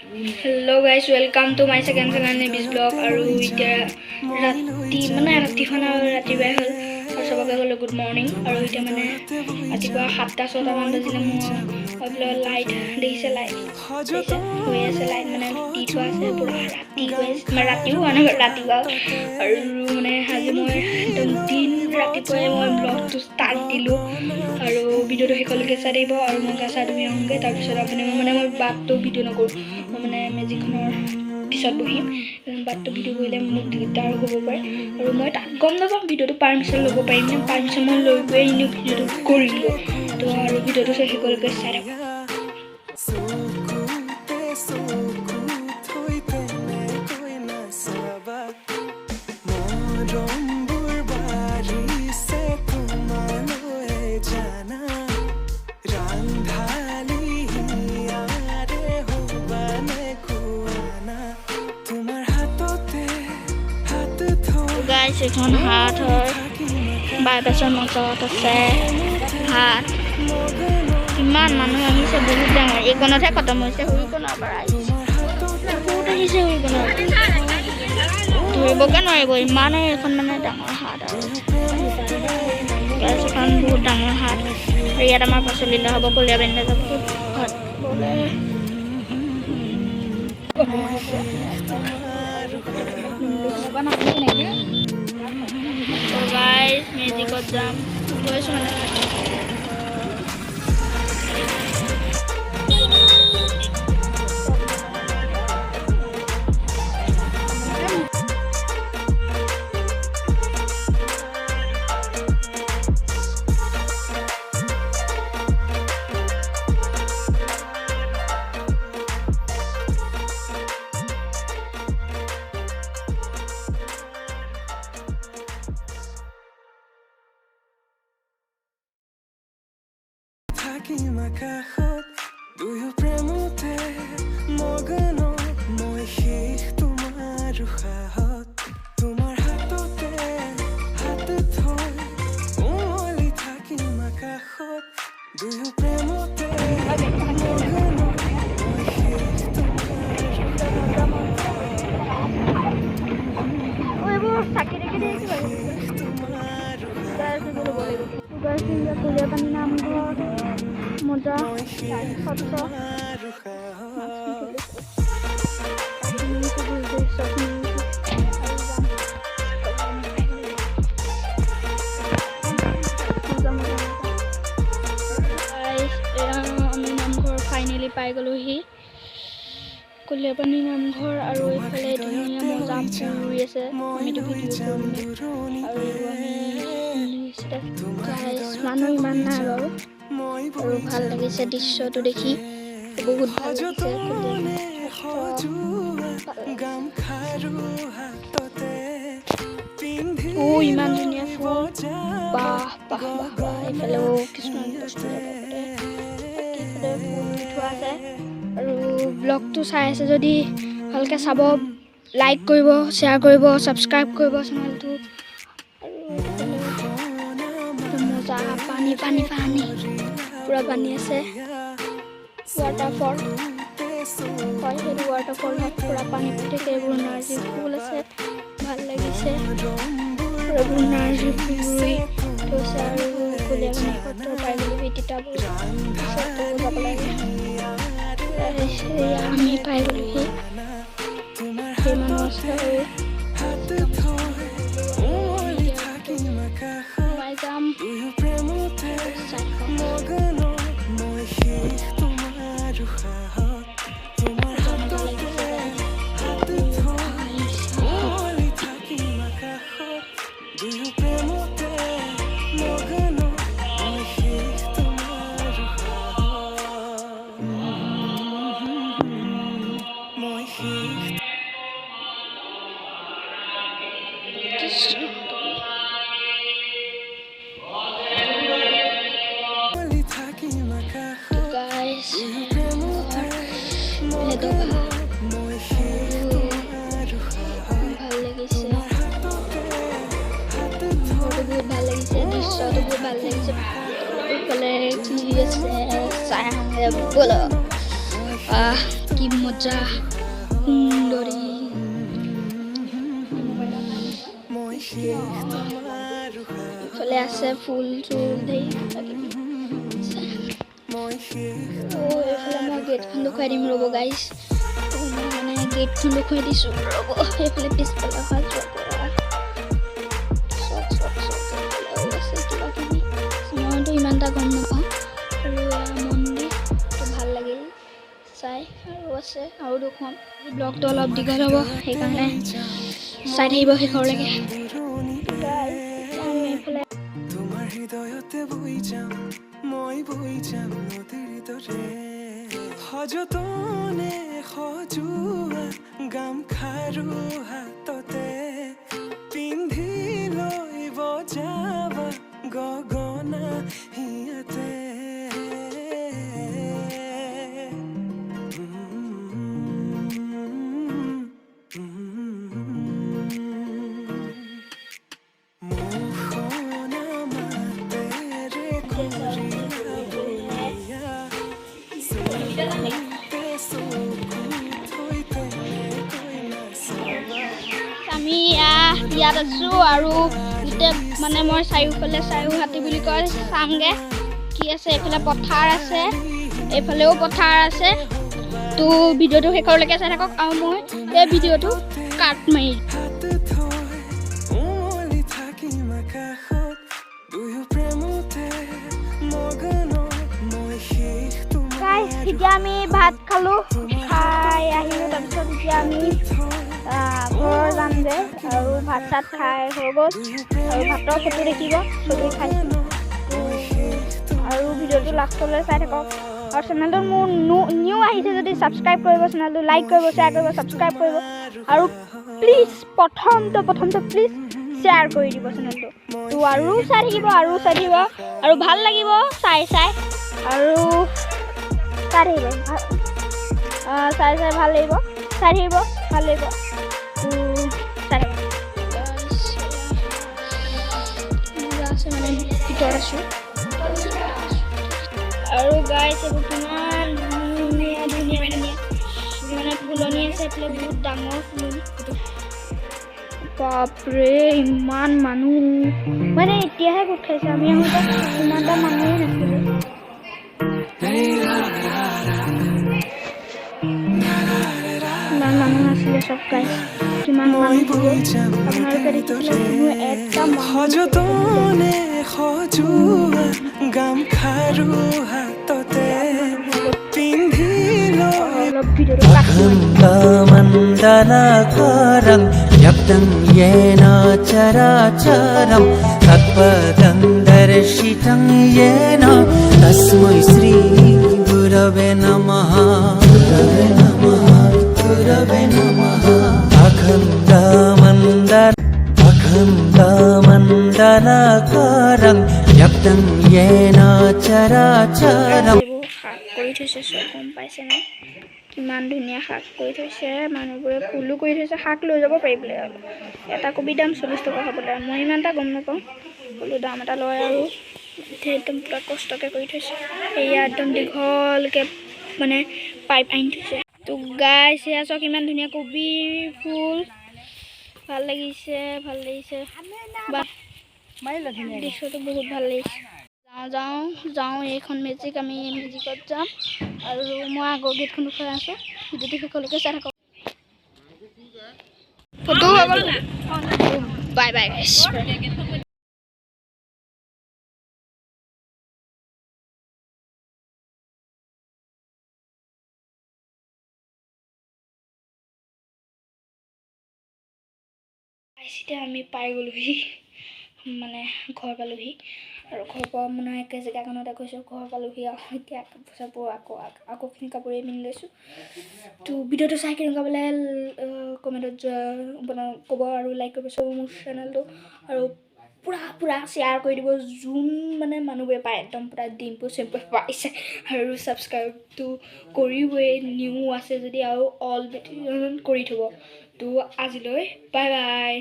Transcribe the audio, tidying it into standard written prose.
Hello guys, welcome to my second channel নিবিজ blog. আৰু এতিয়া ৰাতি, মানে ৰাতিখন আৰু ৰাতিপুৱাই হ'ল আৰু চবকে ক'লোঁ গুড মৰ্ণিং। আৰু এতিয়া মানে ৰাতিপুৱা 7টা 6টামান বাজিলে। মোৰ এইফালে লাইট দেখিছে, লাইট দেখিছে হৈ আছে, লাইট মানে দি থোৱা আছে। পূৰা ৰাতি হৈ আছে, মানে ৰাতিও হোৱা নাই বাৰু, ৰাতিপুৱা। আৰু মানে আজি মই একদম দিন ৰাতিপুৱাই মই ব্লগটো ষ্টাৰ্ট দিলোঁ আৰু ভিডিঅ'টো শেষলৈকে চাই থাকিব। আৰু মই গা চা ধুই আহোঁগৈ, তাৰপিছত আপুনি মানে মই বাটটো ভিডিঅ' নকৰোঁ। মই মানে মেজিকখনৰ পিছত বহিম। বাটটো ভিডিঅ' কৰিলে মোক দিগদাৰো হ'ব পাৰে আৰু মই তাত গম নাপাম ভিডিঅ'টো পাৰ্মিশ্যন ল'ব পাৰিম নে। পাৰ্মিশ্যন মই লৈ গৈ এনেও ভিডিঅ'টো কৰিমগৈ। তো আৰু ভিডিঅ'টো চাই শেষলৈকে চাই থাকক। চকুতে চকু থৈ তেনেকৈ নাচাবা, মৰমবোৰ বাঢ়িছে তোমালৈ জানা। ৰান্ধালি হিয়াৰে হ'বানে কোৱানা, তোমাৰ হাততে হাত থৈ গাইছ, এইখন হাট হয়। বাইপাছৰ মাজত আছে হাট। ইমান মানুহ আহিছে, বহুত ডাঙৰ। এইকণতহে খতম হৈছে, সেইকণৰ পৰা আহিছে, বহুত আহিছে। সেইকণৰ ধৰিবকে নোৱাৰিব, ইমানেই এইখন মানে ডাঙৰ হাট। আৰু গাইছ, এখন বহুত ডাঙৰ হাট আৰু ইয়াত আমাৰ পাচলি লোৱা হ'ব। কলীয়াবাৰীলৈ যাব ঘৰত বোলে। গাইজ, মেজিকত যাম, গৈছোঁ মানে। থাকিম আকাশত দুয়ো প্ৰেমতে মগ্ন, মই শেষ তোমাৰ উশাহত। তোমাৰ হাততে হাত থৈ উমলি থাকিম আকাশত, দুয়ো প্ৰেমতে মগ্ন, মই শেষ তোমাৰ এইবোৰ চাকি দেখি দেখি। তোমাৰ ল'ব লাগিব। কলীয়াপানী নামঘৰ, মজা সত্ৰ। তোমাৰ উশাহত। চব আৰু যাম। মজা মজা মজা। Guys, এয়া আমি নামঘৰ ফাইনেলি পাই গ'লোহি, কলীয়াপানী নামঘৰ। আৰু এইফালে ধুনীয়া মজা ফুল ৰুই আছে। আমিতো ভিডিঅ' কৰিমেই। আৰু আমি গাইজ, মানুহ ইমান নাই বাৰু। আৰু ভাল লাগিছে দৃশ্যটো দেখি, বহুত ভাল লাগিছে কলীয়াপানী সত্ৰ। ভাল লাগিছে। গামখাৰু হাততে পিন্ধি অ' ইমান ধুনীয়া ফুল, বাহ বাহ বাহ বাহ! এইফালেও কিছুমান বস্তু যাব পাৰে। বাকী এইফালে ফুল দি থোৱা আছে। আৰু ব্লগটো চাই আছে যদি ভালকৈ চাব, লাইক কৰিব, শ্বেয়াৰ কৰিব, ছাবস্ক্ৰাইব কৰিব চেনেলটো। আৰু এইফালে একদম মজা, পানী পানী পানী, পূৰা পানী আছে। ৱাটাৰফল হয় সেইটো, ৱাটাৰফল হয়। পূৰা পানী পৰি থাকে। এইবোৰ নাৰ্জী ফুল আছে, ভাল লাগিছে। এইবোৰ নাৰ্জী ফুল ৰুই থৈছে। আৰু কলীয়াপানী সত্ৰ পাই গ'লোহি। তিতাবৰ পিছত যাব লাগে। এয়া আমি পাই গ'লোহি। সেই মানুহ আছে আৰু হাত থৈ উমলি থাকিম আকাশত, সোমাই যাম। দুয়ো প্ৰেমতে চাই থাকক। মগ্ন, মই শেষ তোমাৰ উশাহত। তোমাৰ মজা হাততে লাগিছে গাইজ। হাত থৈ উমলি থাকিম আকাশত, দুয়ো প্ৰেমতে মগ্ন, মই শেষ তোমাৰ উশাহত, মই শেষ। কৃষ্ণ। উমলি থাকিম আকাশত, গাইজ, দুয়ো প্ৰেমতে দবা। মই শেষ তোমাৰ উশাহত। ভাল লাগিছে। হাততে হাত ঘৰটো বহুত ভাল লাগিছে, দৃশ্যটো বহুত ভাল লাগিছে। এইফালে কি আছে চাই আহোঁগে ব'লক। আহ, কি মজা সুন্দৰী। মই শেষ তোমাৰ উশাহত। ইফালে আছে ফুল চুল, ধেৰ কিবা কিবি আছে। মই শেষ। তো এইফালে মই গেটখন দেখুৱাই দিম, ৰ'ব গাইছ। মই মানে গেটখন দেখুৱাই দিছোঁ, ৰ'ব। সেইফালে পিছফালে অহা যোৱা কৰা চক চক চক। এইফালেও আছে কিবা কিবি, মইতো ইমান এটা গম নাপাওঁ। আৰু এয়া মন্দিৰটো ভাল লাগিল চাই। আৰু আছে, আৰু দেখুৱাম। ব্লগটো অলপ দীঘল হ'ব, সেইকাৰণে চাই থাকিব শেষৰলৈকে। আমি এইফালে তোমাৰ হৃদয়তে বৈ যাম মই, বৈ যাম নদীৰ দৰে। সযতনে সজোৱা গামখাৰু হাততে পিন্ধি লৈ বজাবা গগনা হিয়াতে। মুখনা মাতেৰে কৰিলা বলিয়া, চকুতে চকু থৈ তেনেকৈ নাচাবা। আমি ইয়াত আছোঁ আৰু গোটেই মানে মই চাৰিওফালে চাৰিওহাতী বুলি কয়, চামগৈ কি আছে। এইফালে পথাৰ আছে, এইফালেও পথাৰ আছে। তো ভিডিঅ'টো শেষৰলৈকে চাই থাকক আৰু মই এই ভিডিঅ'টো কাট মাৰি হাত থৈ উমলি থাকিম আকাশত, দুয়ো প্ৰেমতে মগন, মই শেষ তোমাৰ গাইছ, এতিয়া আমি ভাত খালোঁ, খাই আহিলোঁ। তাৰপিছত এতিয়া আমি ঘৰ যামগৈ। আৰু ভাত চাত খাই হৈ গ'ল আৰু ভাতৰ ফটো দেখিব, চবেই খাইছোঁ। আৰু ভিডিঅ'টো লাষ্টলৈ চাই থাকক আৰু চেনেলটো মোৰ নিউ আহিছে যদি ছাবস্ক্ৰাইব কৰিব চেনেলটো, লাইক কৰিব, শ্বেয়াৰ কৰিব, ছাবস্ক্ৰাইব কৰিব আৰু প্লিজ প্ৰথমটো প্লিজ শ্বেয়াৰ কৰি দিব চেনেলটো। তো আৰু চাই থাকিব, আৰু চাই থাকিব আৰু ভাল লাগিব চাই চাই। আৰু চাই থাকিব, চাই চাই ভাল লাগিব, চাই থাকিব ভাল লাগিব। তো চাই থাকিব। মজা আছে, মানে ভিতৰত আছোঁ। আৰু গাইছ, এইবোৰ কিমান ধুনীয়া ধুনীয়া ধুনীয়া মানে ফুলনি আছে এইফালে, বহুত ডাঙৰ ফুলনি। বাপৰে, ইমান মানুহ! মানে এতিয়াহে গোট খাইছে, আমি আহোঁতে ইমান এটা মানুহেই নাছিলে। ইমান মানুহ নাছিলে চব। গাইছ, কিমান মই মানুহ! বৈ যাম আপোনালোকে দেখিছিলে, কোনো এটা মানুহ সযতনে সজোৱা গামখাৰু হাততে পিন্ধি লৈ অলপ ভিডিঅ'টো কাটি मण्डलाकारं व्यक्तं येन चराचरं, तत्पदं दर्शितं येन, तस्मै श्रीगुरवे नमः, गुरवे नमः, गुरवे नमः। अखण्डमण्डल अखण्डमण्डलाकारं व्यक्तं येन चराचरम्। এইবোৰ শাক কৰি থৈছে চব, গম পাইছেনে? কিমান ধুনীয়া শাক কৰি থৈছে মানুহবোৰে, ফুলো কৰি থৈছে। শাক লৈ যাব পাৰি বোলে আৰু এটা কবিৰ দাম 40 টকা হ'বলা, মই ইমান এটা গম নাপাওঁ। হ'লেও দাম এটা লয়। আৰু এতিয়া একদম পূৰা কষ্টকৈ কৰি থৈছে। এয়া একদম দীঘলকৈ মানে পাইপ আনি থৈছে। তো গাইছ, এয়া চাওক, ইমান ধুনীয়া কবি ফুল, ভাল লাগিছে, ভাল লাগিছে। বা দৃশ্যটো বহুত ভাল লাগিছে। যাওঁ যাওঁ যাওঁ। এইখন মেজিক, আমি মেজিকত যাম আৰু মই আগৰ গেটখন দেখুৱাই আছোঁ। ভিডিঅ'টো শেষলৈকে চাই থাকক। ফটো হৈ গ'ল। বাই বাই গাইছ। এতিয়া আমি পাই গ'লোহি, মানে ঘৰ পালোহি। আৰু ঘৰৰ পৰা মানে একে জেগাখনতে গৈছোঁ, ঘৰ পালোহি। আৰু এতিয়া কাপোৰ চাপোৰ আকৌ আকৌখিনি কাপোৰেই পিন্ধি লৈছোঁ। তো ভিডিঅ'টো চাই কেনেকুৱা পালে কমেণ্টত ক'ব আৰু লাইক কৰিব চব মোৰ চেনেলটো আৰু পূৰা পূৰা শ্বেয়াৰ কৰি দিব, যোন মানে মানুহবোৰে পায়, একদম পূৰা ডিম্পু চিম্পু পাইছে। আৰু ছাবস্ক্ৰাইবটো কৰিবই নিউ আছে যদি, আৰু অল কৰি থ'ব। তো আজিলৈ বাই বাই।